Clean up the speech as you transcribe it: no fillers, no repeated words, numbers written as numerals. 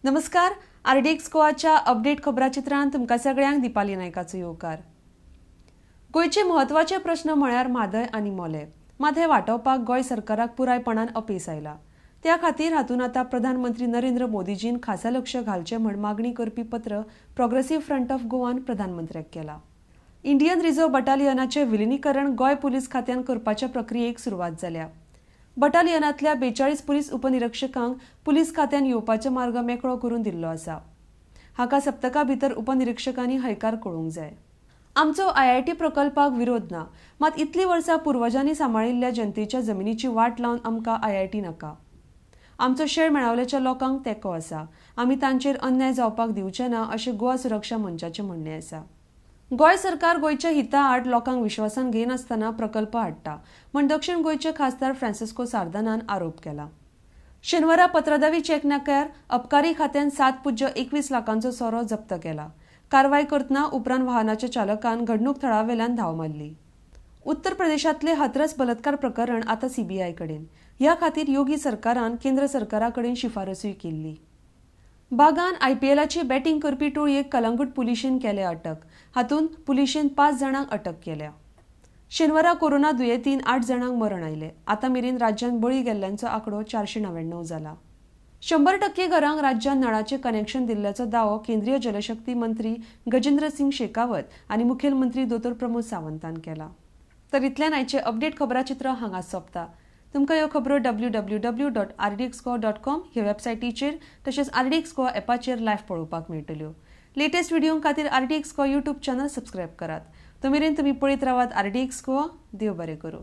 नमस्कार, RDX गोवाच्या update खबराचित्रांत तुमकां सगळ्यांक दीपाली नायकाचो येवकार. गोंयचे म्हत्वाचे प्रस्न म्हळ्यार म्हादय आनी मोले. मात हे वाटोवपाक गोंय सरकाराक पुरायपणान अपेस आयला. त्या खातीर हातूंत आतां प्रधानमंत्री नरेंद्र मोदीजीन खासा लक्ष घालचें म्हण मागणी करपी पत्र प्रोग्रेसिव्ह फ्रंट ऑफ गोवान प्रधानमंत्र्याक केला. इंडियन रिझर्व्ह बटालियनाचें विलिनीकरण गोंय पुलीस खात्यान करपाच्या प्रक्रियेक सुरवात जाल्या. बटालियनांतल्या 42 पुलीस उपनिरीक्षकांक पुलीस खात्यान येवपाचो मार्ग मेकळो करून दिल्लो आसा. हाका सप्तका भितर उपनिरीक्षकांनी हयकार कळोवंक जाय. आमचो आयआयटी प्रकल्पाक विरोध ना, मात इतलीं वर्सां पुर्वजांनी सांबाळिल्ल्या जनतेच्या जमिनीची वाट लावन आमकां आयआयटी नाका. आमचो शेळ मेळावल्याच्या लोकांक तेंको आसा. आमी तांचेर अन्याय जावपाक दिवचे ना अशें गोवा सुरक्षा मंचाचें म्हणणें आसा. गोंय सरकार गोंयच्या हिता आड लोकांक विश्वासान घेनासतना प्रकल्प हाडटा म्हण दक्षिण गोंयचे खासदार फ्रांसिस्को सार्दानान आरोप केला. शेनवारा पत्रादावी चेक नाक्यार अबकारी खात्यान 7.21 लाखांचो सोरो जप्त केला. कारवाय करतना उपरांत वाहनाच्या चालकान घडणूक थळावेल्यान धांव मारली. उत्तर प्रदेशांतले हाथरस बलात्कार प्रकरण आतां सीबीआय कडेन. ह्या खातीर योगी सरकारान केंद्र सरकारा कडेन शिफारसूय केल्ली. बागान आयपीएलाची बॅटींग करपी टोळयेक कलंगूट पुलिशेन केले अटक. हातूंत पुलिशेन 5 जाणांक अटक केल्या. शेनवारा कोरोना दुयेंतीन 8 जाणांक मरण आयलें. आतां मेरेन राज्यांत बळी गेल्ल्यांचो आंकडो 499 जाला. 100% घरांक राज्यांत नळाचें कनेक्शन दिल्ल्याचो दावो केंद्रीय जलशक्ती मंत्री गजेंद्र सिंग शेखावत आनी मुखेलमंत्री दोतोर प्रमोद सावंतान केला. तर इतल्यान आयचें अपडेट खबराचित्र हांगा सोंपता. तुमकां ह्यो खबरो www.rdxgoa.com ह्या वेबसायटीचेर तशेंच आरडीएक्स गोवा एपाचेर लायव्ह पळोवपाक मेळटल्यो. लेटेस्ट व्हिडिओ खातीर RDX Goa YouTube channel subscribe करात. तो मेरेन तुमी पळयत रावात आरडीएक्स गोवा. देव बरें करूं.